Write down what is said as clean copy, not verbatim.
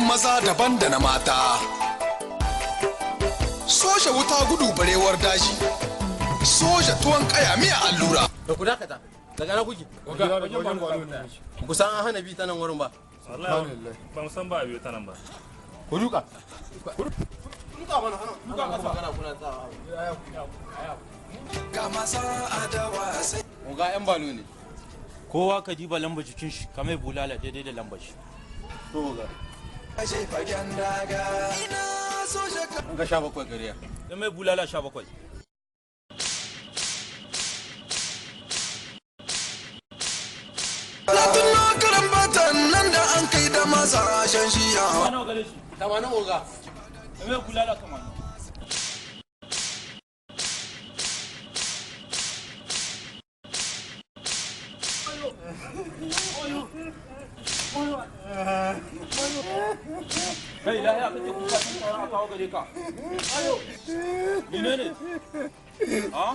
Maza daban da na mata. Soja wuta gudu barewar daji. Soja tuwon kaya miya allura. Da ku dakata. Daga na kuke? Ku san an hana bi ta nan wurin ba. Wallahi ba mu san ba a biyo ta nan ba. Ku duka. Duka mana hana. Duka magana kuna tsawa. Ga maza adawa sai Oga, yan balo ne. Kowa ka diba lamba jikin shi, kamar bulala daidai da lambar shi. To, oga. Kashe fagen daga. Ina soja ka. An ga 17 gariya. Da mai bulala 17. Latin na karan batan nan da an kai da maza shan shiya. Nawa gare shi? 80, oga. Da mai bulala 80. Kai, lahiya kake kuka tun tsaron a kawo gare ka? Ayo, menene? Ha?